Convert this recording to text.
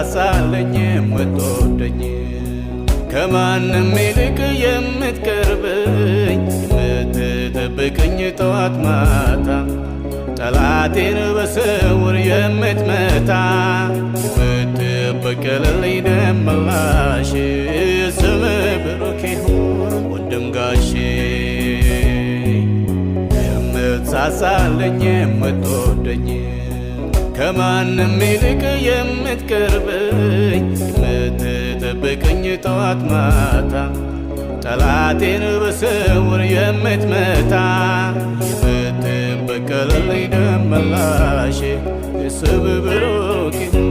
የምትሳሳለኝ የምትወደኝ፣ ከማንም ይልቅ የምትቀርበኝ፣ የምትጠብቀኝ ጠዋት ማታ፣ ጠላቴን በስውር የምትመታ፣ የምትበቀልልኝ ደመላሽ፣ ስምህ ብሩክ ይሁን ወንድም ጋሼ። የምትሳሳለኝ የምትወደኝ፣ ከማንም ይልቅ የምትቀርበኝ፣ የምትጠብቀኝ ጠዋት ማታ፣ ጠላቴን በስውር የምትመታ፣ የምትበቀልልኝ ደመላሽ፣ ስምህ ብሩክ ይሁን።